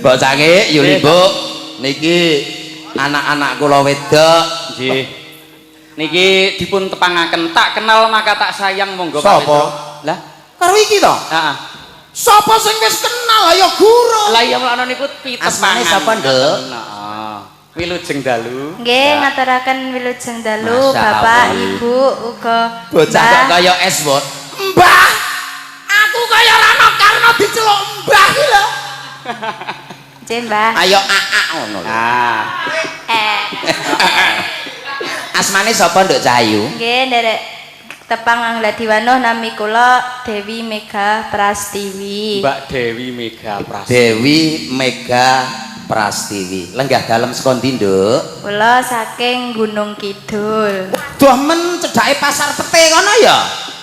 Mbok Cange, Yuli Mbok, niki anak-anak kula wedok. Nggih. Niki dipun tepangaken, tak kenal maka tak sayang, monggo Pak Sapa? Petro. Lah, Karo iki to? Heeh. Sapa sing wis kenal ayo guru. Lah iya, mulane niku pitepangan. Asmane sapa, Nduk? Heeh. Wilujeng dalu. Nggih, ngaturaken wilujeng dalu Masya Bapak, Allah. Ibu, uga Bocah kok Mbah. kaya es bot. Mbah. Aku kaya Rano Karno diceluk mbah iki lho. Nggih, Mbah. Ayo aa ngono lho. Ah. Eh. Asmane sapa, Nduk Cahayu? Nggih, nderek tepang Angladiwano, nami kula Dewi Mega Prastiwi. Mbak Dewi Mega Prastiwi. Dewi Mega Prastiwi. Lenggah dalem saka ndi, Nduk? Kula saking Gunung Kidul. Duh men, cedhake pasar pete kono ya?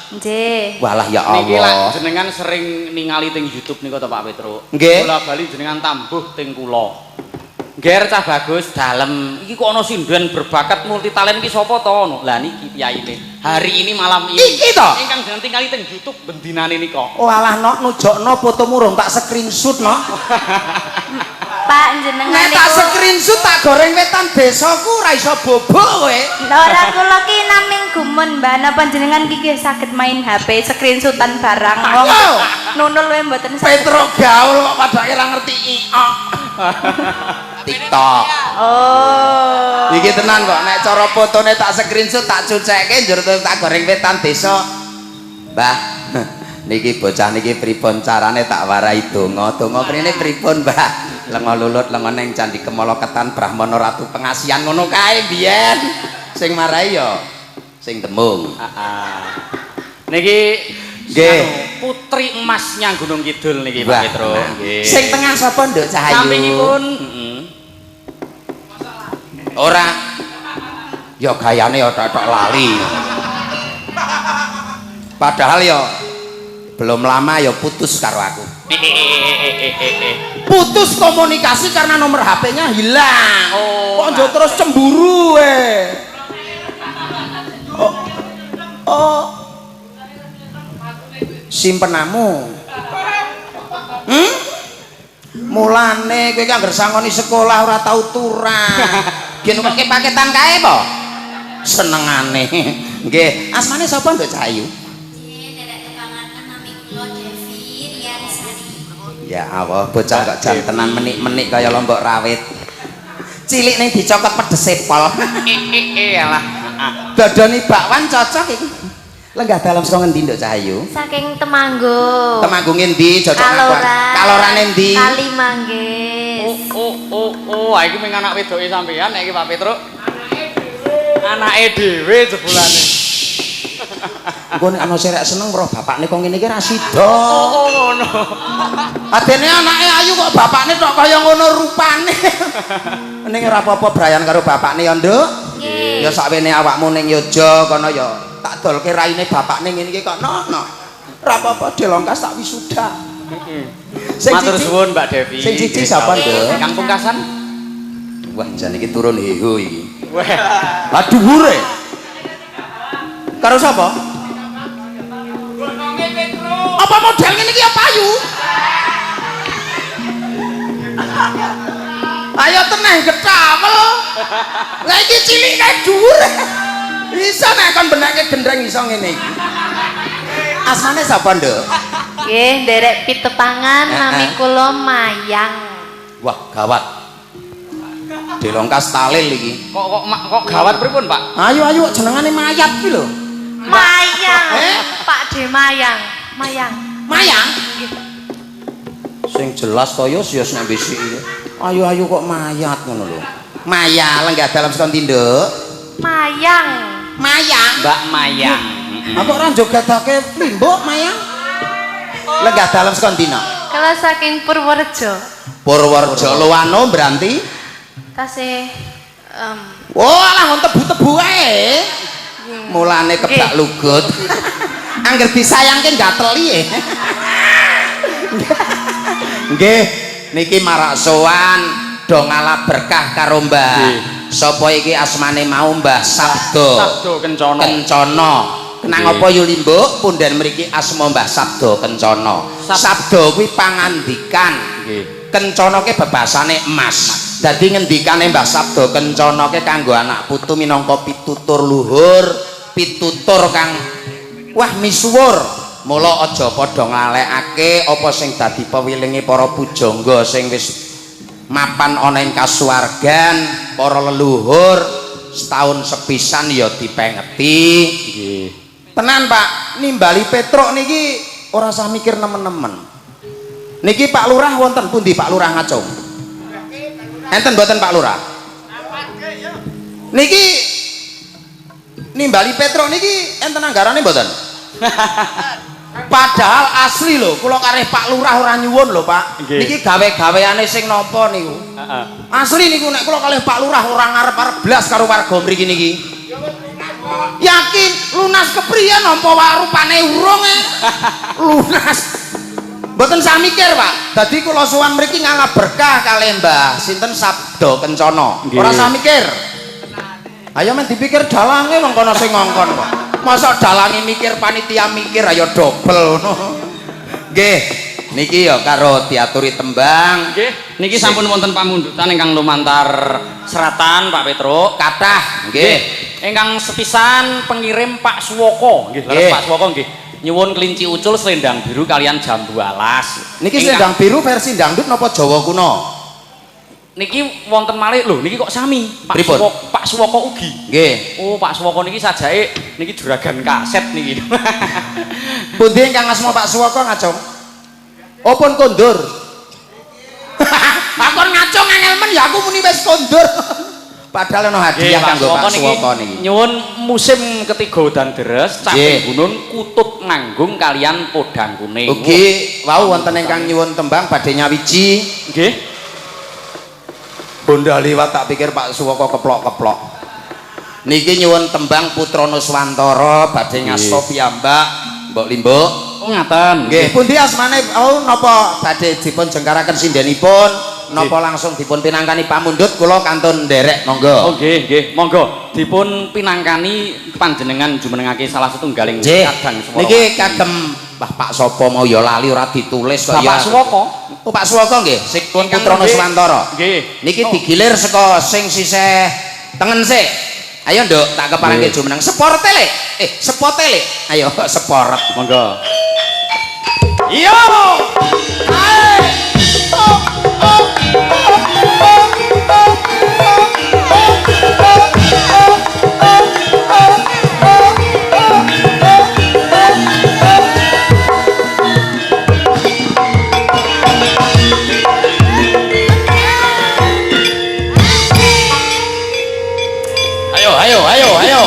Nggih. Walah, ya Niki lak Allah. jenengan sering ningali teng YouTube niku to, Pak Petro. Nggih. Kula bali jenengan tambuh teng kula. Ngger cah bagus dalem. Iki kok ana sinden berbakat multi talent iki sapa to ngono. Lah niki piyayine. Hari ini, malam ini. Iki to? Ingkang jenengan tingali teng YouTube bendinane nika. Oh alah, nok, nujokno fotomu rong tak screenshot, nok. Pak, jenengan Nek tak niku screenshot tak goreng wetan desaku ora iso bobo kowe. Ora, kula ki naming gumun, Mbah. Napa jenengan ki nggih saged main HP screenshotan barang, wong Ayo. nunul wae mboten saged. Petro gaul kok padake ora ngerti io. TikTok. Oh. Iki tenan kok, nek cara fotone tak screenshot tak cucekke njur terus tak goreng wetan desa. Mbah, niki bocah niki pripun carane tak warai donga. Donga prene pripun, Mbah? Lenga lulut lenga neng candi Kemala Ketan Brahmana Ratu Pengasihan ngono kae biyen. Sing marai ya sing demung. Heeh. Niki Nggih. anu, putri emasnya Gunung Kidul niki, Pak Wah, Petro. nah. Nggih. Sing tengah sapa, Nduk Cahayu? Sampingipun, heeh. Ora. Ya gayane ya tok lali. Padahal ya belum lama ya putus karo aku. Putus komunikasi karena nomor HP-nya hilang. Oh, Kok njo terus cemburu eh. Oh. Oh. Simpenamu. Hmm? Mulane kowe ki anggere sangoni sekolah ora tau turah. Gen kok paketan kae po? Senengane. Nggih, asmane sapa, Nduk Cahayu? Nggih, nderek tepangaken nami kula Devi Rian Sari. Ya Allah, bocah kok jan tenan menik-menik kaya lombok rawit. Cilik ning dicokot pedese pol. Eh, alah. Dodoni bakwan cocok iki. Lenggah dalem saka ngendi, Nduk Cahayu? Saking Temanggung. Temanggung endi? Cocok ngaku. Kaloran. Kalorane endi? Kalimanggis. Oh, ah, iki mung anak wedoke sampean nek iki, Pak Petro. Anake dhewe jebulane. Engko nek ana serek seneng roh bapakne kok ngene iki ra sida. Oh, ngono. Adene anake ayu kok bapakne tok kaya ngono rupane. Ning ora apa-apa, Brian karo bapakne ya, Nduk. Nggih. Ya sakwene awakmu ning Yogya kono ya tak dolke raine bapakne ngene iki kok no no. Ora apa-apa, delongkas tak wisuda. Sing Matur siji- suwun, Mbak Devi. Sing siji sapa, Nduk? Kang pungkasan? Wah, jan iki turun heho iki. Wah. Lah dhuwure. Karo sapa? Apa model ngene iki ya payu? Ayo teneh getawel. Lah iki cilik kae dhuwur. Iso nek kon benekke gendreng iso ngene iki. Asmane sapa, Nduk? Nggih, nderek pitepangan nami kula Mayang. Wah, gawat. Delongkas talil iki. Kok gawat pripun, Pak? Ayo ayo, jenengane mayat iki lho. Mayang. Eh? Pak De Mayang. Mayang. Mayang. Sing jelas to yo yos nek bisiki. Ayo ayo kok mayat ngono lho. Maya lenggah dalem saka ndi, Nduk? Mayang. Mayang. Mbak Mayang. Aku ora jogadake limbuk Mayang. Lenggah dalem saka ndi, Nok? Kalau saking Purworejo. Purworejo Luwano berarti. Tasih Oh, alah ngon tebu-tebu wae. Mulane kebak lugut. Angger disayangke gateli e. Nggih, niki marak sowan do ngalap berkah karo Mbah. Sapa iki asmane mau, Mbah Sabdo? Sabdo Kencana. Kencana. Kenang apa yo limbuk punden mriki asma Mbah Sabdo Kencana. Sabdo kuwi pangandikan. Nggih. Kencana ke bebasane emas. Dadi ngendikane Mbah Sabdo Kencana ke kanggo anak putu minangka pitutur luhur, pitutur kang wah misuwur. Mula aja padha nglalekake apa sing dadi pewilinge para pujangga sing wis mapan ana ing kasuwargan, para leluhur setahun sepisan ya dipengeti. Nggih. Tenan Pak, nimbali Petruk niki ora usah mikir nemen-nemen. Niki Pak Lurah wonten pundi Pak Lurah ngacung? Enten mboten Pak Lurah? Niki nimbali Petruk niki enten anggarane mboten? Padahal asli lho, kula kareh Pak Lurah ora nyuwun lho Pak. Nggih. Niki gawe-gaweane sing napa niku? Heeh. Asli niku nek kula kalih Pak Lurah ora ngarep-arep blas karo warga mriki niki. Yakin lunas kepriye nampa rupane urung e. Lunas. Mboten sah mikir, Pak. Dadi kula sowan mriki ngalah berkah kalih Mbah sinten Sabdo Kencana. Nggih. Ora sah mikir. Ayo men dipikir dalange wong kono sing ngongkon kok. Masa dalange mikir panitia mikir ayo dobel ngono. Nggih. Niki ya karo diaturi tembang. Nggih, niki sampun wonten pamundutan ingkang lumantar seratan Pak Petruk. Kathah nggih. Ingkang sepisan pengirim Pak Suwoko, nggih, leres Nggih. Pak Suwoko nggih. Nyuwun kelinci ucul selendang biru kalian jambu alas. Niki selendang biru versi dangdut napa Jawa kuno? Niki wonten malih lho, niki kok sami. Pak Pripun? Suwoko, Pak Suwoko ugi. Nggih. Oh, Pak Suwoko niki sajake niki juragan kaset niki. Pundi ingkang asma Pak Suwoko ngacung? Oh pun kondur. Aku ngacung angel men ya aku muni wis kondur. Padahal ana hadiah kanggo Pak Suwoko niki. Nyuwun musim ketiga udan deres, caping Nggih. gunung kutut manggung kalian podang kuning. Ugi wau wonten ingkang nyuwun tembang badhe nyawiji. Nggih. Honda liwat tak pikir Pak Suwoko keplok-keplok. Niki nyuwun tembang Putra Nuswantara badhe ngasta piyambak Mbok Limbuk. Oh ngaten. Nggih, pundi asmane oh napa badhe dipun jengkaraken sindenipun? Napa langsung dipun pinangkani pamundhut kula kantun nderek monggo. Oh nggih, nggih. Monggo dipun pinangkani panjenengan jumenengake salah setunggaling Nggih. kadang swara. Niki kagem Mbah Pak sapa mau ya lali ora ditulis kok ya. Bapak Suwoko. Oh Pak Suwoko nggih, sing pun Ingkang Putra nggih. Nuswantara. Nggih. Niki Oh. digilir saka sing sisih tengen sik. Ayo Nduk, tak keparengke Nggih. jumeneng. Seporte le. Sepote le. Ayo seport. Monggo. Iya. Ae. Oh, oh, oh, oh, oh, oh, oh, oh, oh, oh, oh, oh, oh, oh, oh. Ayo, ayo, ayo, ayo.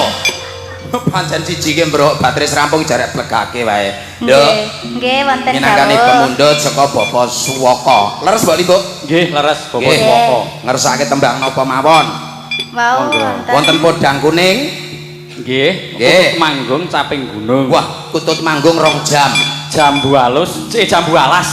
Pancen siji ki mbrok baterai rampung jarek plegake wae. Nduk, Nggih, nggih wonten minangkani dawuh. pemundhut saka Bapak Suwoko. Leres Mbok Limbuk? Nggih, leres Bapak Nggih. Suwoko. Ngersake tembang napa mawon? Wau Monggo. wonten. Wonten podang kuning. Nggih, Nggih. kutut manggung caping gunung. Wah, kutut manggung rong jam. Jambu alus, jambu alas.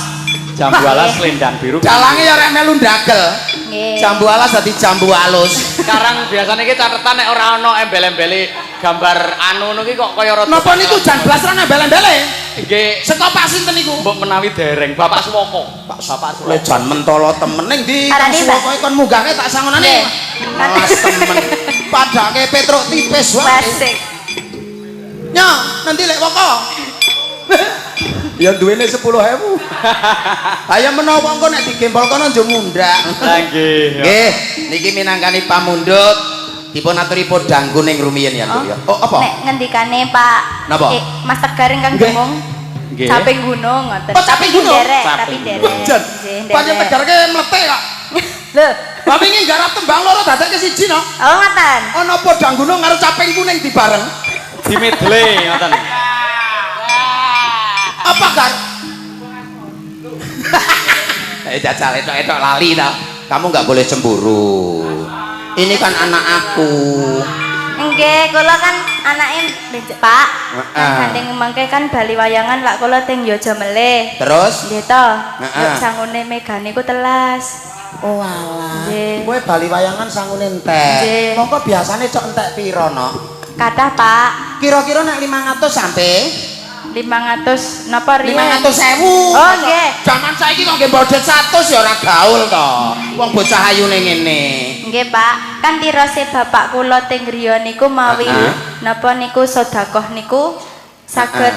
Jambu alas selendang biru. Dalange ya rek melu ndagel. Nggih. Jambu alas dadi jambu alus. Sekarang biasanya iki catetan nek ora ana embel-embele gambar anu ngono ki kok kaya rada. Napa niku jan blas ra embel-embele? Nggih, Saka Pak sinten niku? mbok menawi dereng Bapak Suwoko. Pak Bapak Le jan mentolo temen ning ndi Kang Arane, Mbak? Suwoko kon munggahke tak sangonane. Nggih. Mas temen. Padake Petruk tipis wae. Wasik. Nyo, nanti lek woko. Ya duwene 10.000. Ayo menawa engko nek digempol kono njo mundhak. Lah nggih. Nggih, niki minangkani pamundhut dipun aturi podang kuning rumiyin ya, Nduk ya. Oh, apa? Nek ngendikane Pak Napa? Mas Tegar ingkang Nggih. demung. Nggih. Caping gunung ngoten. Oh, caping gunung? Nderek, Caping tapi gunung. nderek. Jan, Nggih, pancen nderek. Tegarke mlete kok. Lho, Lah wingi garap tembang loro dadekke siji no. oh ngoten. Ana podang gunung karo caping kuning dibareng. Dimedle ngoten. Apa gar? Jajal etok-etok lali ta. Kamu nggak boleh cemburu. Ini kan anak aku. Nggih, kula kan anake becek, Pak. Kan Heeh. gandeng mangke kan bali wayangan lak kula teng Yojo melih. Terus? Nggih to. Heeh. Yuk sangune megane ku telas. Oh alah. Nggih. Kowe bali wayangan sangune entek. Nggih. Mongko biasane cok entek piro no? Kathah, Pak. Kira-kira nek 500 sampai 500 napa riyen? 500.000. Oh, nggih. Zaman saiki Saiki kok nggih bodet 100 ya ora gaul to. Wong bocah ayune ngene. Nggih, Pak. Kan tirose bapak kula teng griya niku mawi napa niku sedekah niku saged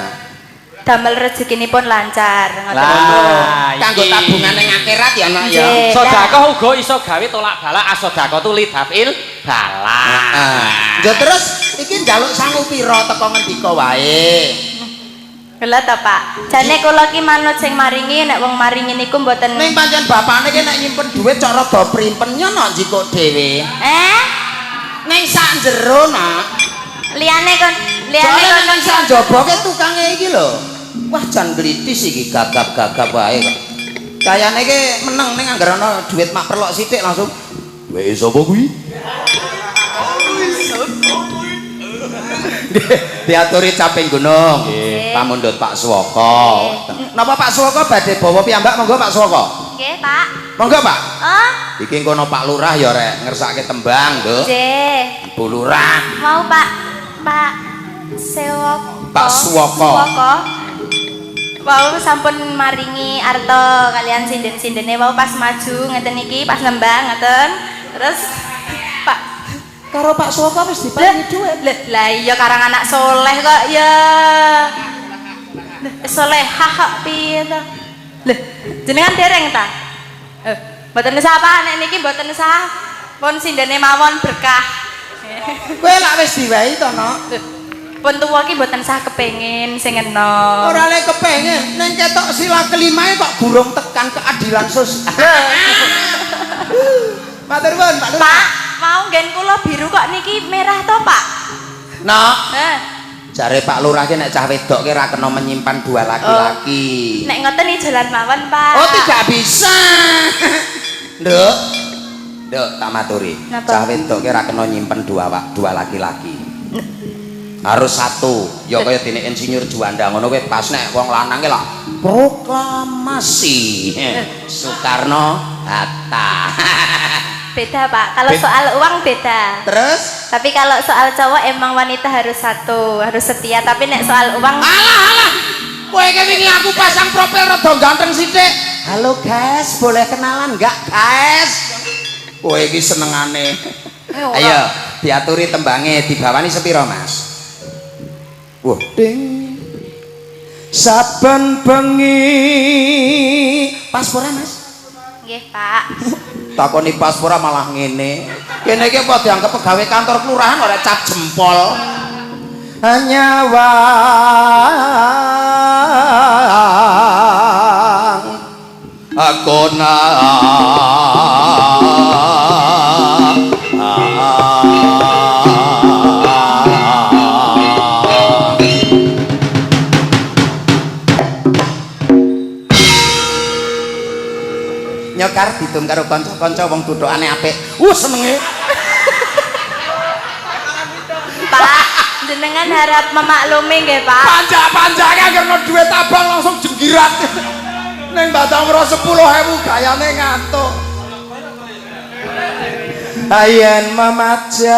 damel rezekinipun lancar ngoten. Lah, Kanggo iki. tabungan ning akhirat ya, Nak ya. Nggih. Sedekah uga iso gawe tolak balak, as-sedekah tu lidafil balak. Heeh. Ya terus iki njaluk sangu pira teko ngendika wae. Lha ta, Pak. Jane kula ki manut sing maringi, nek wong maringi niku mboten. Ning pancen bapakne ki nek nyimpen dhuwit cok rada primpen yo nok njikuk dhewe. Eh? Ning sak jero, Nak. Liyane kon liyane Soale kon nang sak njaba ke tukange iki lho. Wah jan glitis iki gagap-gagap wae kok. Kayane ki meneng ning anggere ana dhuwit mak perlok sithik langsung weh sapa kuwi? Diaturi caping gunung. Nggih. Pamundhut Pak Suwoko. Napa Pak Suwoko badhe bawa piyambak monggo Pak Suwoko. Nggih, Pak. Monggo Pak. Oh, Iki kono Pak Lurah ya rek ngersake tembang, Nduk. nggih. Bu Lurah. Mau Pak Pak Sewoko. Pak Suwoko. Suwoko. Wau sampun maringi arta kalian sinden-sindene wau pas maju ngeten iki pas nembang ngeten. Terus Pak Karo Pak Suwoko wis diparingi dhuwit. Lah iya karang anak soleh kok ya. Lah solehah kok piye to? Lah jenengan dereng ta? Mboten sah Pak, nek niki mboten sah. Pun sindene mawon berkah. Kowe lak wis diwehi to, Nok? Pun tuwa ki mboten sah kepengin sing enom. Ora le kepengin, ning ketok sila kelimae kok gurung tekan keadilan sosial. Matur nuwun, Pak Lurah. Pak, mau nggen kula biru kok niki merah to, Pak? Nok, Heh. jare Pak Lurah ki nek cah wedok ki ora kena menyimpan dua laki-laki. Nek ngoten iki jalan mawon, Pak. Oh, tidak bisa. Nduk. Nduk, tak maturi. Napa? Cah wedok ki ora kena nyimpen dua laki-laki. Harus satu. Ya kaya dene insinyur Juanda ngono kuwi pas nek wong lanang ki lak proklamasi Soekarno Hatta. Beda, Pak. Kalau soal uang beda. Terus Tapi kalau soal cowok emang wanita harus satu, harus setia. Tapi nek soal uang alah alah. Kowe iki wingi aku pasang profil rada ganteng sithik. Halo guys, boleh kenalan enggak guys? Kowe iki senengane. Ayo, diaturi tembange, dibawani sepiro, Mas? Wah, ding. Saben bengi paspora, Mas? Nggih, Pak. Takoni paspora malah ngene. Kene iki apa dianggap pegawai kantor kelurahan ora cap jempol. Nyawang aku nyekar didum karo kanca-kanca wong tuthukane apik. Senenge. Pak, jenengan harap memaklumi nggih, Pak. Panjak-panjake anggere duit abang langsung jenggirat. Ning Batang Wro 10.000 gayane ngantuk. Ayen memajang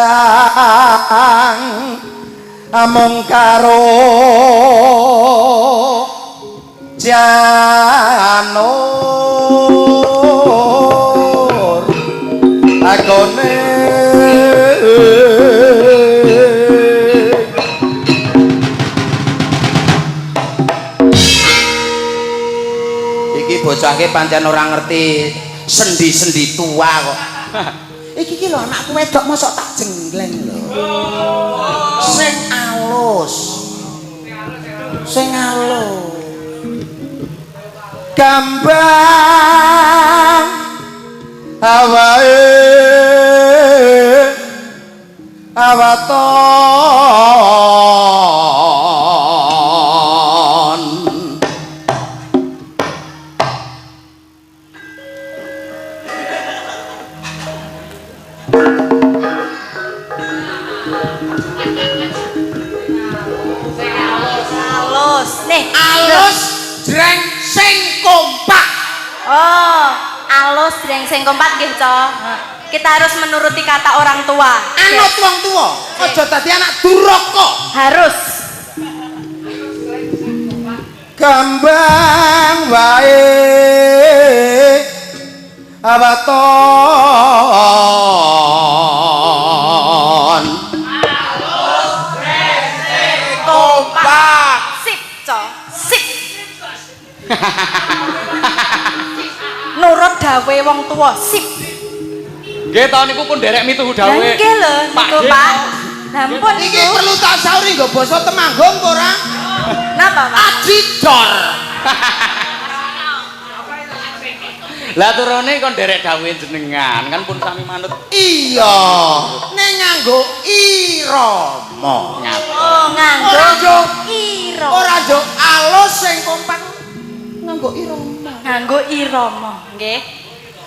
amung karo janur akone iki bocah ki pancen ora ngerti sendi-sendi tua kok. Iki ki lho anakku wedok mosok tak jenggleng lho. Sing alus. Sing alus. Gambang awae awaton. Alus. Nih, Alus jreng sing kompak. Oh, alus jreng sing kompak nggih, Cok. Kita harus menuruti kata orang tua. Anut wong tuwa, aja dadi anak duraka. Harus. Gambang wae Weton. Kompak. Sip, co. Sip. Nurut dawe wong tuwa, sip. Nggih to niku pun derek mituhu Lah dawuhe. nggih lho Pak niku, D. Pak. Lah mpun Iki niku. perlu tak sauri nggo basa Temanggung apa ora? Napa, Pak? Adidor. Lah turune kon derek dawuhe jenengan kan pun sami manut. Iya, ning nganggo irama. Ngapa? Oh, nganggo Ora yo ira. ora yo alus sing kompak nganggo irama. Nganggo irama, nggih.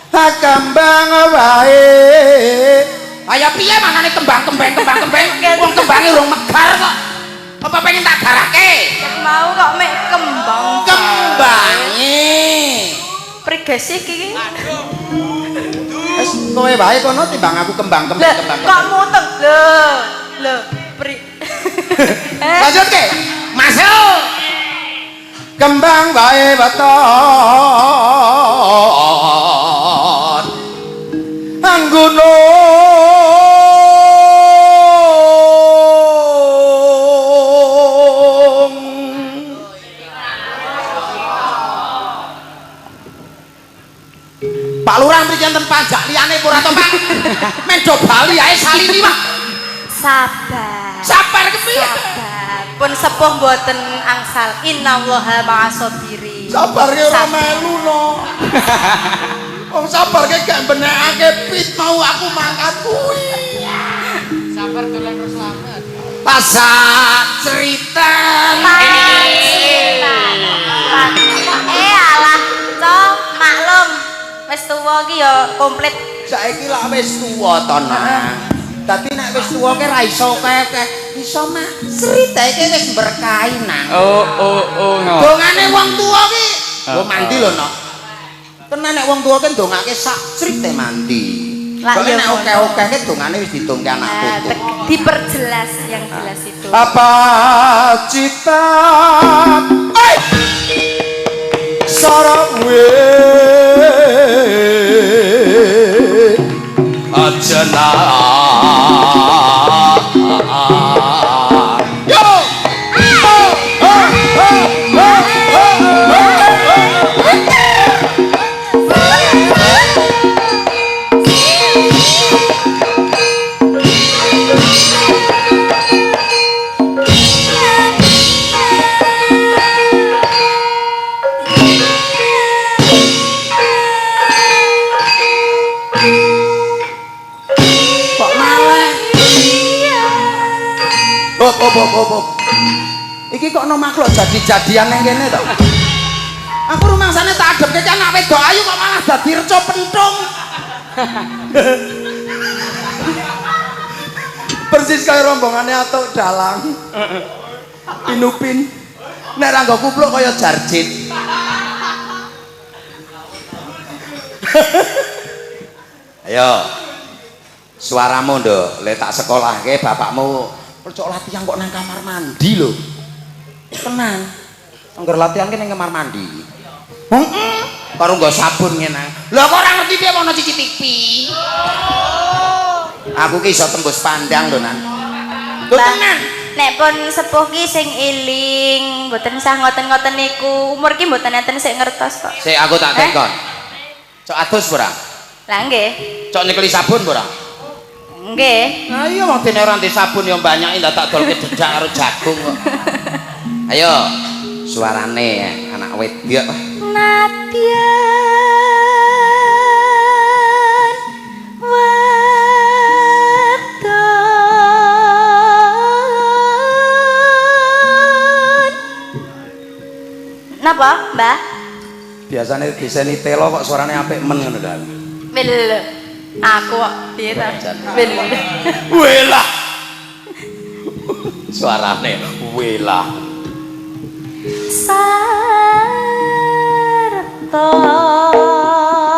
Kembang wae. Ayo piye mangane kembang kembang kembang kembang. Wong kembange urung megar kok. Apa pengen tak garake? Mau kok mek kembang. Kembange. Priges iki. Wis kowe wae kono timbang aku kembang kembang Lah, kembang. kok muteng? Lho, lho, pri. Eh, Lanjut ke. Masuk. Kembang wae weton. Anggunung. Pak Lurah mriki enten panjak liyane apa ora to, Pak? Men do bali ae salini, Pak. Sabar. Sabar kepiye? Sabar. Pun sepuh mboten angsal. Innallaha ma'asobiri. Sabar ki ora Sabar. melu no. Wong sabar ki gak benekake pit mau aku mangkat kuwi. Sabar dolan terus slamet. Pasar cerita. Eh alah, Cong, maklum. Wis tuwa ki ya komplit. Saiki lak wis tuwa to, Nak. Dadi nek wis tuwa ki ra iso kaya iso mah cerita iki wis berkahi nang. Oh oh oh ngono. Dongane wong tuwa ki lho mandi lho, Nok. Tenan nek wong tuwa ki ndongake sak crite mandi. Lah, Soale iya nek ngono. akeh-akeh ki dongane wis didongke anak Nah, putu. diperjelas yang jelas itu. Apa cita eh sarawe aja yo kok malah hop hop hop hop hop. Iki kok no makhluk jadi-jadian nang kene to. Aku rumangsane tak adepke ki anak wedok ayu kok malah dadi reca pentung. Persis kaya rombongane atuk dalang. Pinupin. Nek ra nggo kupluk kaya jarjit. Ayo. Suaramu nduk, le tak sekolahke bapakmu percok latihan kok nang kamar mandi lho. Tenan. Angger latihan ki nang kamar mandi. Heeh. Karo nggo sabun ngene. Lho kok ora ngerti piye ono CCTV. Aku ki iso tembus pandang lho, Nan. Lho tenan. Nek pun sepuh ki sing eling, mboten sah ngoten-ngoten niku. Umur ki mboten enten sing ngertos kok. Sik aku tak Eh? tekon. Cok adus ora? Lah nggih. Cok nyekeli sabun ora? Nggih. Nah iya wong dene ora ndek sabun ya banyaki ndak tak dolke dedak karo jagung kok. Ayo suarane anak wedok. Nadyan wadon. Napa, Mbah? Biasane diseni telo kok suarane apik men ngono ta. Wil. Aku kok piye ta? Wil. Welah. Suarane welah. Sarta.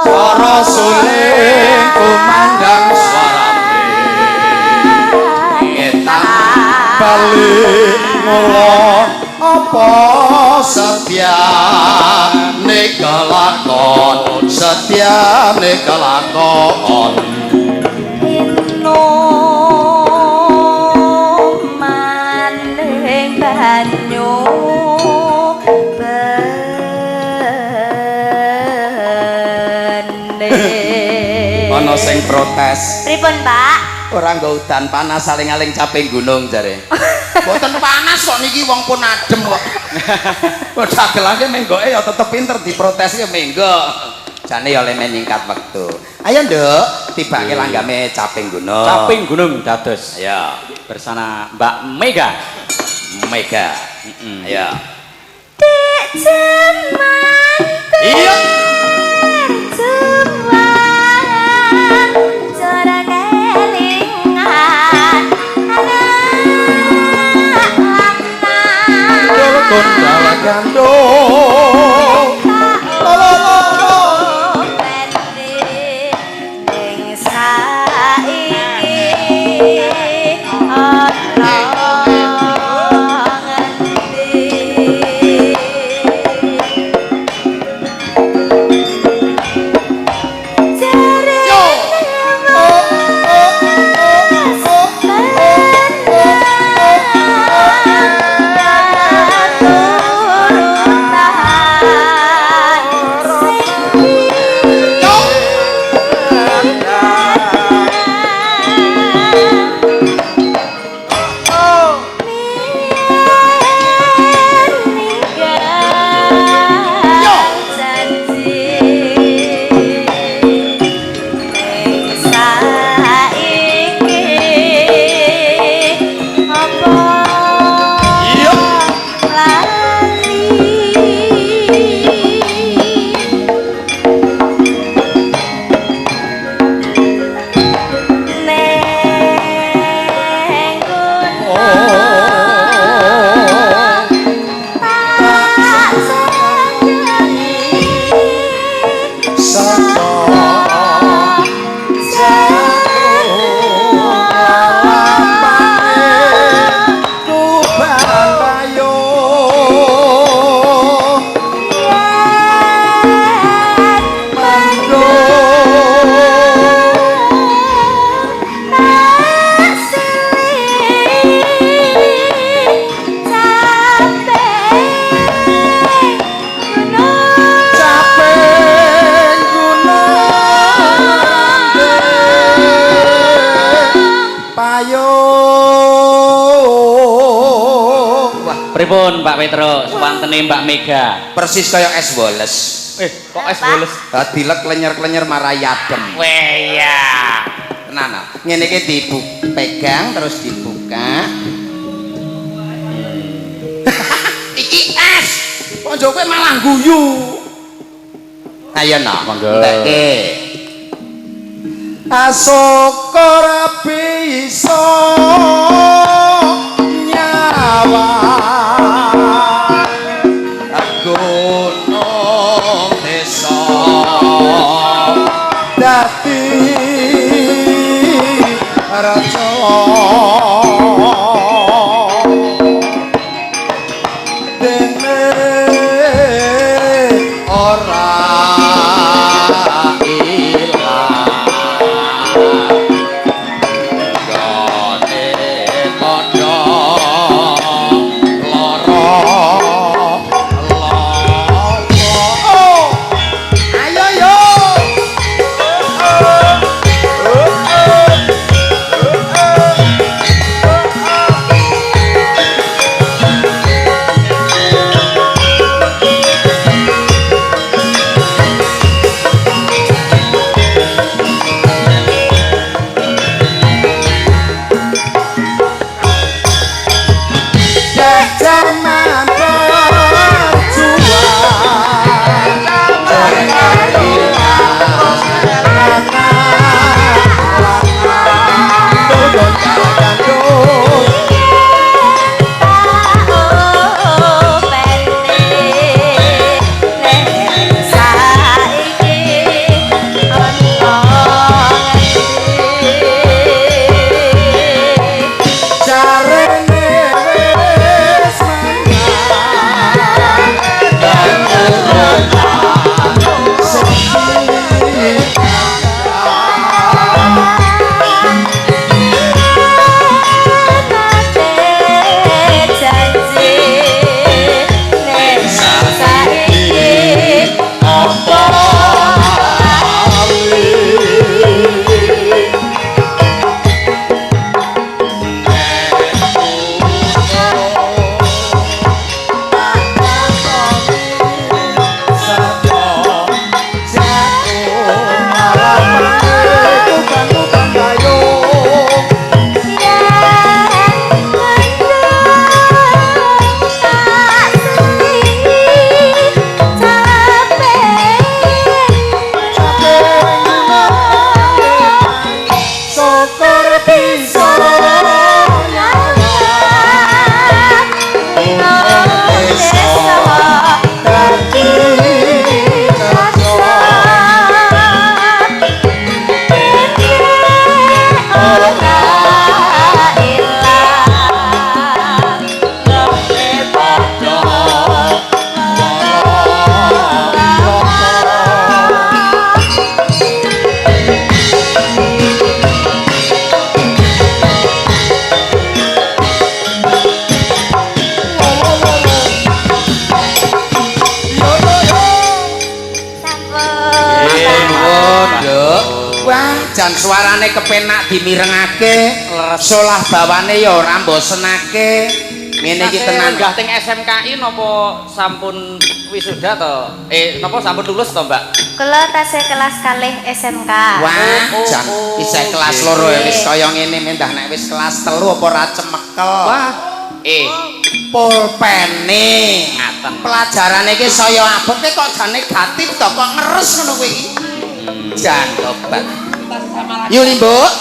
Swara suling kumandang suarane. Ngetan bali ngulon apa setyane kelakon setyane. Setyane kelakon Inumaning banyu bening. Ana sing protes. Pripun, Pak? Ora nggo udan panas saling-aling caping gunung jare. Mboten panas kok niki wong pun adem kok. Kok dagelane menggoke ya tetep pinter diprotes ya menggok. Jane ya oleh nyingkat wektu. Ayo Nduk, tibake langgame caping gunung. Caping gunung dados. Ayo, Bersama Mbak Mega. Mega. Ayo. Dek jeman Iya. berjuang cara kelingan anak lanang Gondal gandul. ing saiki ana ngendi jare Yo. Iya. Payo. Wah, Pripun Pak Petro, suwantene Mbak Mega. Persis kaya es boles. Eh, kok es boles? Dilek klenyer-klenyer marai adem. Weh ya. Tenan ah. Ngene iki dipegang terus dibuka. Iki es. Kok kowe malah guyu. Ayo no, Monggo. Entekke. Asoka ora bisa nyawa gunung desa dadi raja dene ora ilang gone padha lara lawa. Ayo yo. Wah, jan suarane kepenak dimirengake. Leres. Solah bawane ya ora mbosenake. Ngene iki tenan. Lenggah teng SMKI napa sampun wisuda to? Napa sampun lulus to, Mbak? Kula tasih kelas kalih SMK. Wah, Oh, jan oh, isih kelas nggih. 2 ya wis kaya ngene, mendah nek wis kelas 3 apa ora cemekel. Wah, Pulpene. Ngaten. Pelajarane iki saya abot kok jan negatif to, kok ngeres ngono kuwi iki. Jan tobat. Yuli, Mbok.